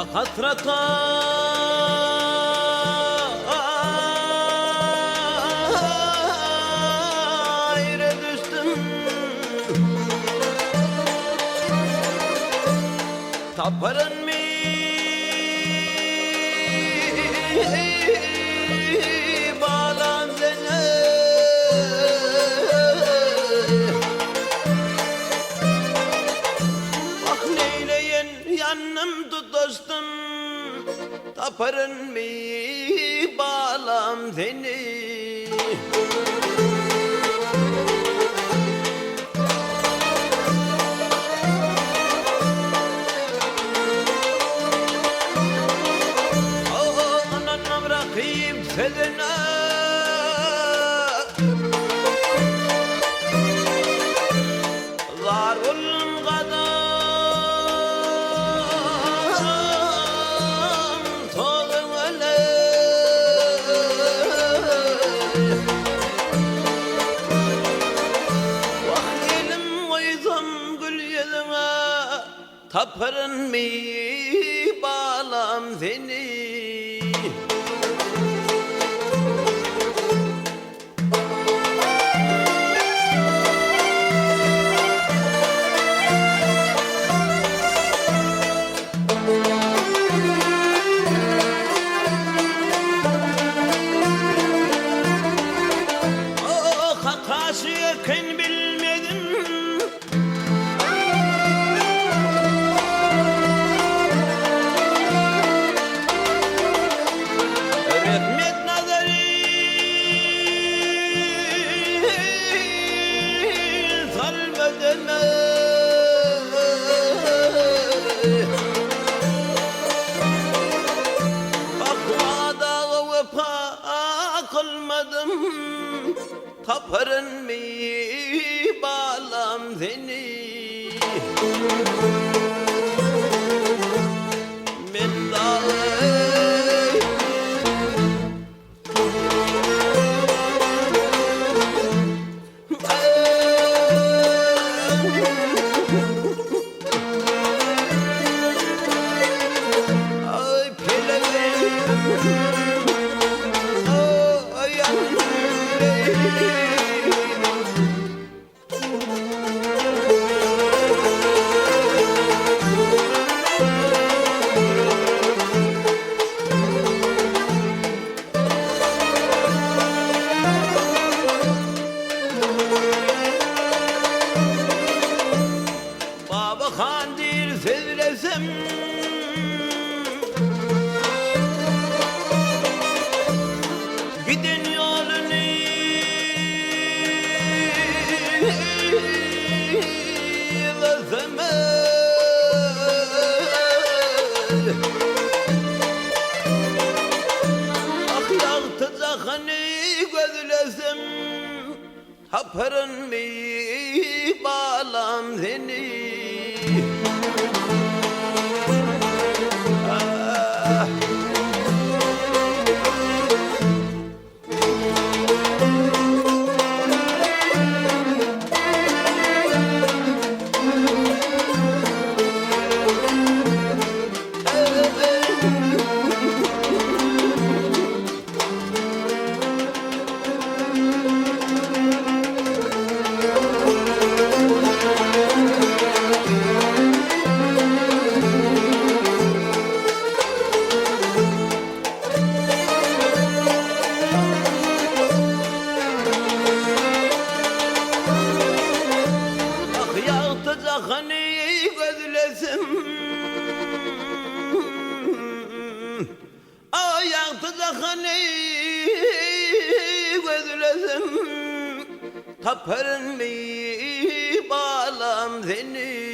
Wah hasrata aýra düşdüm. Taparynmy balam seni? Wah neýleýin ýandym tutaşdym, Taparynmy balam seni? Ynanmam rakyp sözüne. Zar boldum gadam tozuň öle. Wah elim goýsam gül ýüzüňe taparynmy balam seni. Kakaşy eken bilmedim. Rehmet nazary salma deme. Bak wadaga wepa kylmadym. Taparynmy balam seni? Men dagy. Aý peleň. Baba han diýr sözlesem. Giden ýoluny yzlasam. Ah ýagty jahany gözlesem. Taparynmy balam seni. Ah. Ah ýagty jahany gözlesim. A ýagty jahany gözlesem, Taparynmy balam seni?